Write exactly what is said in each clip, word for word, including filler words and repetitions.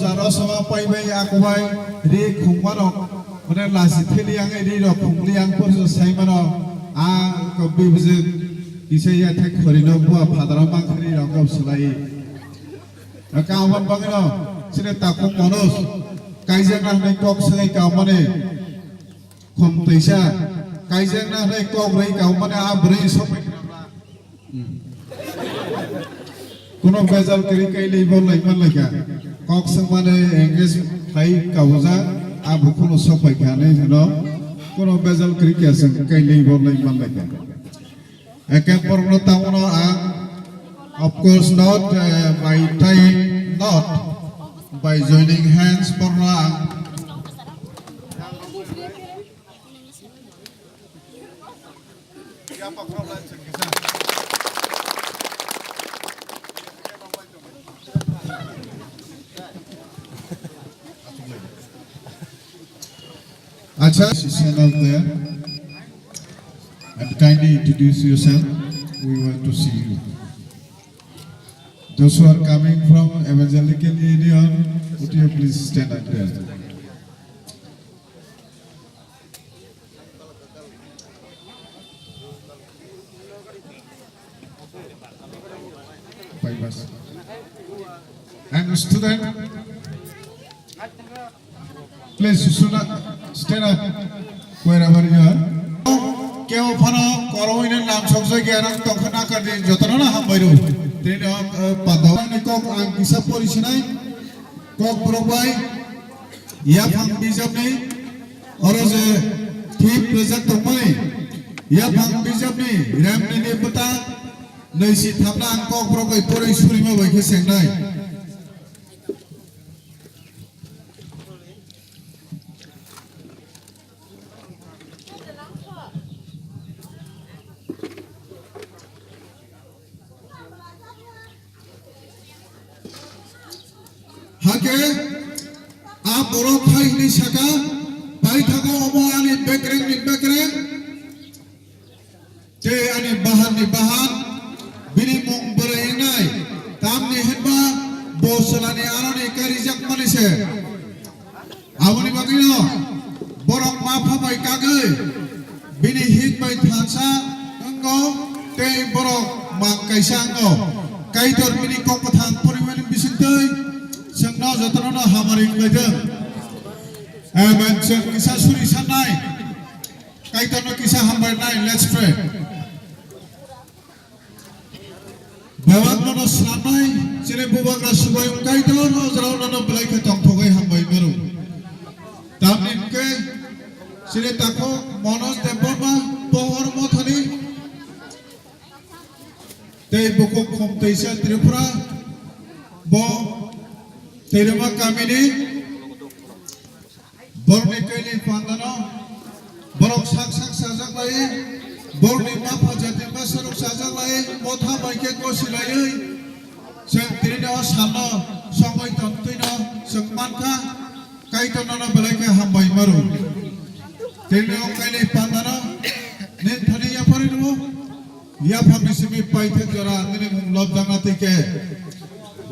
Aro sama pai bai ako bai ri khungma rok, mane lasi theli yang ri rok khungli yang porso sai mano, a ko bibjwk kisa ya thek khori no bua phadaro mang khari rok ko slai. Ka awan bangino sine takung monos kaijak na hwnwi kok swngwi ka mane khum teisa kaijak na hwnwi kok rwi ka mane a bwrwi sopai. Kuno bejal kwrwi kailai bo lai man lai kha. Kok swngmani engage khai kabujak, a bukhukno sok phai kha hinwi hwno. Kuno bejal kwrwi kha swng kailai bo lai man lai kha. Eke borokno tamo ang, of course not, eh, by tying knot, by joining hands borokno ang. Acha, stand up there and kindly introduce yourself. We want to see you. Those who are coming from Evangelical Union, would you please stand up there? Bye, bye. And student, please stand up, stand up wherever you are. Kebo phano koroi no nam sok jai khe arang tongkha na kadi jotono no hambai rw. Tini, eh, padao ni kok ang kisa pori sinai. Kokborok bai yaphang bijapni oro je thip rwjak tongmani yaphang bijapni remnini bwta nwi si thamna ang kokborok bai porwi surima bai khe chengnai. Hakhe a borok hai hwnwi saka, "Paithago omo ani bekreng ni bekreng, tei ani bahan ni bahan, bini mung bwrwi wngnai, tamni hwnba bo chwlani aroni karijakmani se." Aboni bagwino borok ma pha bai kagwi bini hik bai thansa wngo tei borok mang kaisa wngo. Kaitor bini kok kwthang porimani bisingtwi chwngno jotono hamari wnglaithwng. Amen. Chwng kisa suri sannai. Kaitorno kisa hambai nai. Let's pray. Bebak nono swnamnai, chini bubagra subai wng Kaitor, o jorao nono belai khe tongthogwi hambai mero. Tamni hwnkhe chini takhuk Manoj Debbarma, Pohor Mothani, tei bukhuk Khumtwisa Tripura, bo Teirima kamini, borokni kaini pandano borok sak sak chajak lai, borokni mapha jati masa rok chajak lai, motha bai khe kosi laiwi, chwng tini o salno songwi tongtwino chwng mankha, Kaitor nono belai khe hambai maro. Tini o kaini pandano nini thani yapharwi rwo. Yaphangni simi paithak jora nini mung lobjakna twi khe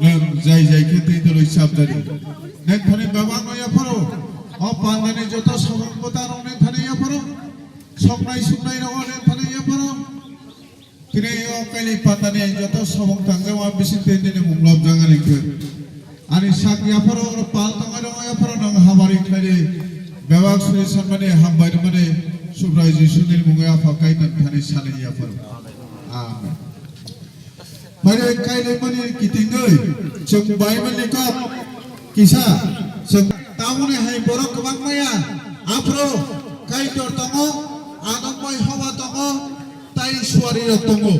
nwng jai jai khe twi dwlwi chapjadi. Nini thani bebakno yapharo, o pandani joto sobung bwtarok nini thani yapharo, soknai suknai rogo nini thani yapharo. Tini o kaini pandani joto sobung tangjakma bising twi nini mung lobjaknani khe. Ani sak yapharo, oro pal tongwi rwngwi yapharo nwng hamari khlaidi. Bebak suri sanmani, hambai rwmani, Subrai Jisuni mungwi Apha Kaitor thani sani yapharo. Amen. Phai kainwi mani kitingwi chwng Bible ni kok kisa chwng tamoni hai borok kwbang maya aphro Kaitor tongo, anokmai hoba tongo, tai suari rok tongo.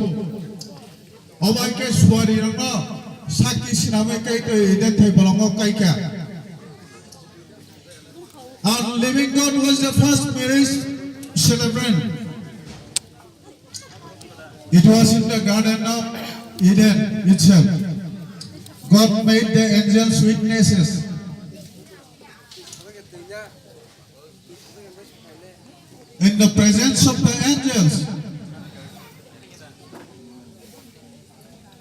Obai khe suari rokno sakki sinamwi kai twi Eden thai bolongo kaikha. And living God was the first marriage celebrant. It was in the Garden of Eden itself. God made the angels witnesses. In the presence of the angels,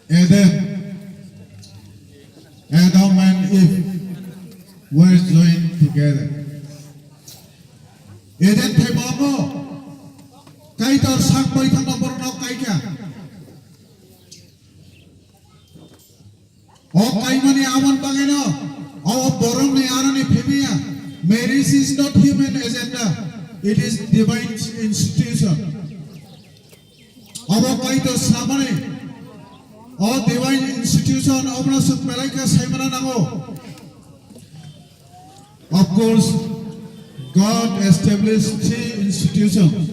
Eden, Adam and Eve Were joined together. Agent thai bomo Kaitor sak bai thangno borno kaikha. O kaimani amon bagwino o borokni aroni phimiya. Marriage is not human agenda, it is divine institution. Obo Kaitor samani o divine institution obono swk belai khe saimana nango. Of course, God established three institutions: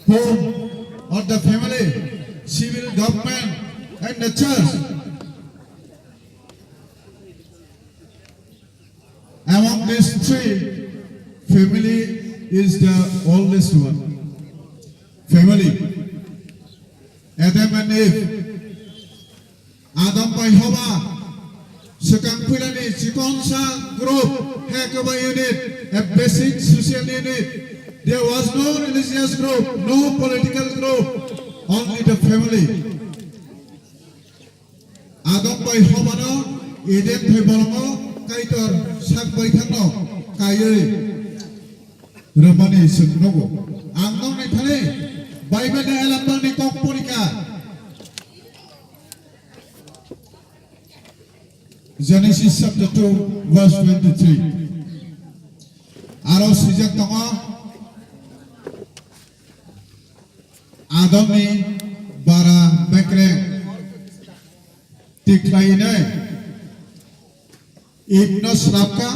home or the family, civil government, and the church. Among these three, family is the oldest one. Family. Adam and Eve. Adam bai Hoba swkang puilani chikonsa group, he kwbai unit, a basic social unit. There was no religious group, no political group, only the family. Adam bai Hobano Eden thai bolongo Kaitor sak bai thangno kaiwi rwmani swk nugo. Ang nokni thani Bible ni elambangni kok porikha. Genesis chapter two verse twenty-three. Aro swijak tongo, Adamni bara bekreng tikhlai hinwi Eve no srapkha,